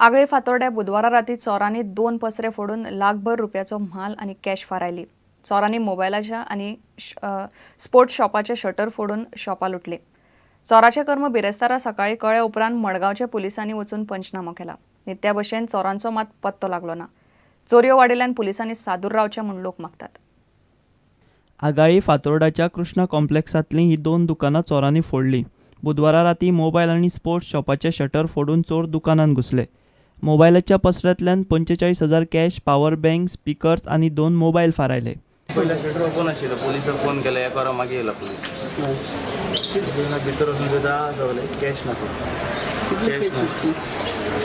आगळे फातोर्ड्या बुधवारा राती चोरांनी 2 पसरे फोडून लाखभर रुपयाचो म्हाल आनी कॅश फारायली. चोरांनी मोबायलाच्या आनी स्पोर्ट्स शॉपाचे शटर फोडून शॉपां लुटली. चोराचे कर्म बिरेस्तारा सकाळी कळ्ळे उपरांत मडगांवच्या पुलिसांनी वचून पंचनामो केला. नित्या भशेन चोरांचो मात पत्तो लागलो ना. चोरयो वाडिल्ल्यान पुलिसांनी सादूर रावचें म्हूण लोक मागतात. आगाळी फातोर्डाच्या कृष्णा कॉम्प्लेक्सांतलीं ही 2 दुकानां चोरांनी फोडलीं. बुधवारा राती मोबायल आनी स्पोर्ट्स शॉपाचे शटर फोडून चोर दुकानांत घुसले. मोबायलाच्या पसऱ्यांतल्यान 45,000 कॅश, पॉवर बँक, स्पिकर्स आनी 2 मोबायल फारायले. पयले शटर ओपन आशिल्लो, पुलिसाक फोन केला, एका वरा मागीर येयला पुलीस. भितर वचून सुद्दां सगळे कॅश ना, कॅश ना,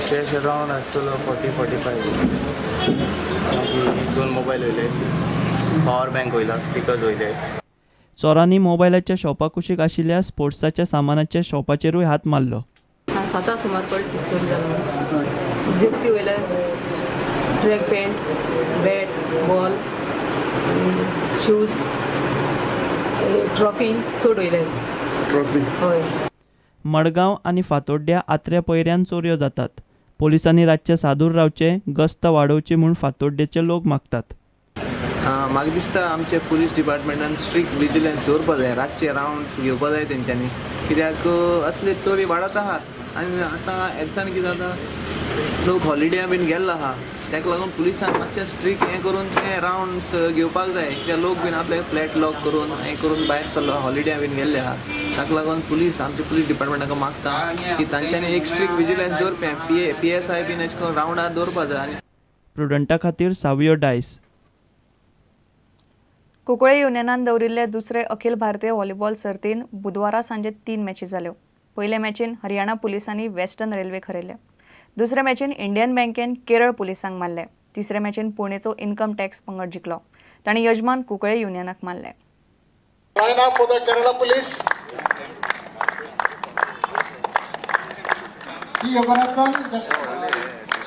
कॅश अरावंड आसतलो 40-45. मागीर 2 मोबायल वयले, पॉवर बँक वयला, स्पिकर्स वयले. चोरांनी मोबायलाच्या शॉपा कुशीक आशिल्ल्या स्पोर्ट्साच्या सामानाच्या शॉपाचेरूय हात मारलो. 7 सुमार पडली चोरी जालो. जेसी वयले, track pant, bat, ball, shoes, trophy चड वयले. ट्रॉफी हय. मडगांव आनी फातोड्ड्या आत्र्या पयऱ्यान चोरयो जातात. पोलिसांनी रातचे सादूर रावचे, गस्त वाडोवची म्हूण फातोड्डेचे लोक मागतात. म्हाका दिसता आमचे पुलीस डिपार्टमेंटान स्ट्रिक्ट विजिलन्स दवरपा जाय, रातचे रावंड्स घेवपा जाय तेंच्यांनी, कित्याक असले चोरी वाडत आहात. आनी आतां हेचान कितें जाता, लोक हॉलिडे बीन गेल्लो आहा, ताका लागून पुलिसान मातशें स्ट्रिक्ट हें करून ते रावंड्स घेवपाक जाय, कित्याक लोक बीन आपले फ्लॅट लॉक करून हें करून भायर सरलो, हॉलिडे बीन गेल्ले आहा. ताका लागून पुलीस आमचे पुलीस डिपार्टमेंटाक मागता की तांच्यांनी एक स्ट्रिक्ट विजिलन्स दवरपें, PSI बीन अशें करून रावंडार दवरपा जाय. आनी प्रुडंटा खातीर सावियो डायस. कुंकळे युनियनान दवरिल्ले दुसरे अखिल भारतीय व्हॉलीबॉल सर्तीन बुधवारा सांजे 3 मॅची जाल्यो. पयले मॅचीन हरियाणा पुलिसांनी वेस्टर्न रेल्वेक हरयले. दुसरे मॅचीन इंडियन बँकेन केरळ पुलिसांक मारले. तिसरे मॅचीन पुणेचो इन्कम टॅक्स पंगड जिखलो. तांणी यजमान कुंकळे युनियनाक मारले. Line up for the Kerala Police. P. Yoganathan,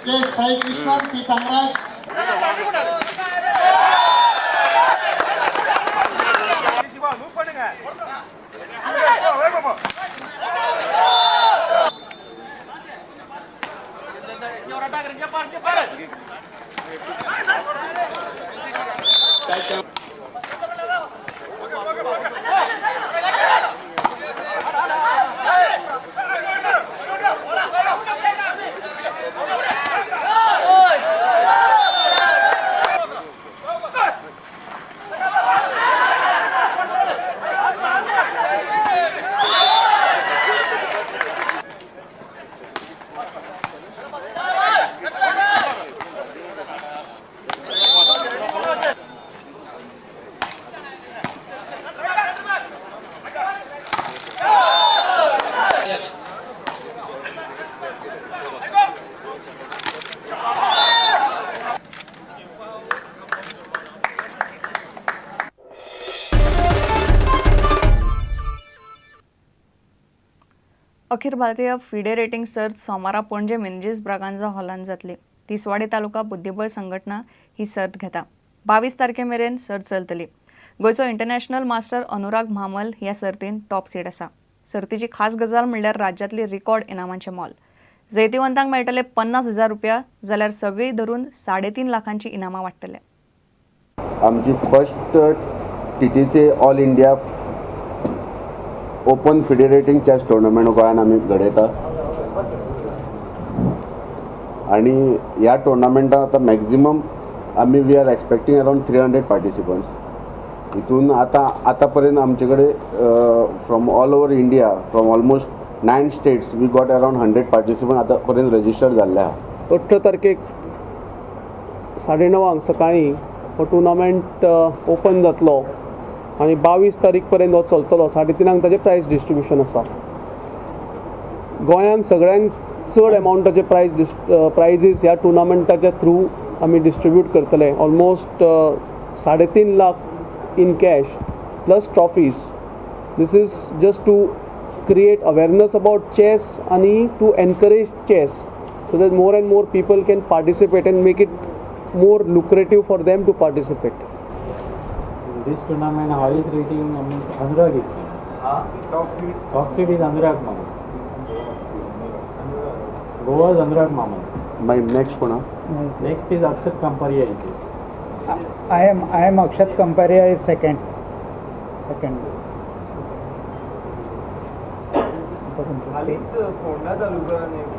K. Sai Krishnan, P. Thangaraj. Akhil Bharatiya FIDE rating सर्त सोमारा पणजे मिनेझीस ब्रागांझा हॉलांत जातली. तिसवाडी तालुका बुद्धिबळ संघटना ही सर्त घेता. 22 तारखे मेरेन सर्त चलतली. गोंयचो इंटरनॅशनल मास्टर अनुराग म्हामल ह्या सर्तीन टॉप सीड आसा. सर्तीची खास गजाल म्हणल्यार राज्यांतली रिकॉर्ड इनामांचें मोल. जैतिवंतांक मेळटले 50,000 रुपया, जाल्यार सगळीं धरून 3.5 लाखांची इनामां वाडटले. आमची first TTC all India open FIDE rating chess tournament गोंयांत आमी घडयता आनी ह्या टुर्नामेंटान आतां मॅक्झिमम आमी we are expecting around 300 participants. हितून आतां पर्यंत आमचे कडेन from all over India, from almost 9 states we got around 100 participant आतां पर्यंत रजिस्टर जाल्ले आहा. 18 तारखेक 9:30 सकाळीं हो टुर्नामेंट ओपन जातलो आनी 22 तारीख पर्यंत हो चलतलो. 3:30 ताजें प्रायज डिस्ट्रिब्युशन आसा. गोंयांत सगळ्यांत चड एमावंटाचे प्रायजीस ह्या टुर्नामेंटाच्या थ्रू आमी डिस्ट्रिब्यूट करतले. Almost 3.5 lakh in cash plus trophies. This is just to create awareness about chess आनी to encourage chess so that more and more people can participate and make it more lucrative for them to participate. This tournament highest rating Anurag is top seed. Top seed is Anurag Mamal. Goa's Anurag Mamal. मागीर next कोण? Next is Akshat Kamparia. I am Akshat Kamparia is second. हालींच फोंडा तालुक्यान एक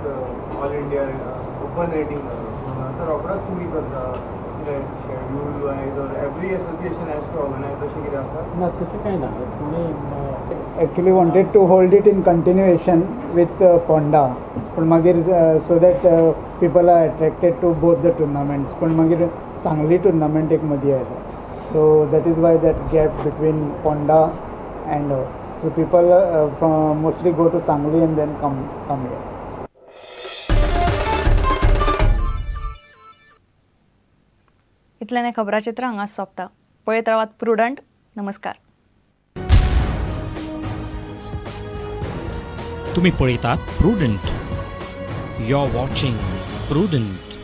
all India open rating जालो. आतां रोखडोच तुमी करता कितें schedule wise or every association has to organize, तशें कितें आसा? ना, तशें कांय ना कोणी. Actually wanted to hold it in continuation with Ponda, पूण मागीर so that people are attracted to both the tournaments, पूण मागीर सांगली टुर्नामेंट एक मदीं आयलो, so that is why that gap between Ponda and, so people from mostly go to Sangli and then come here. इतल्यान हें खबराचित्र हांगा सोंपता. पळयत रावात प्रुडंट. नमस्कार. तुम्ही पळयतात prudent. You are watching Prudent.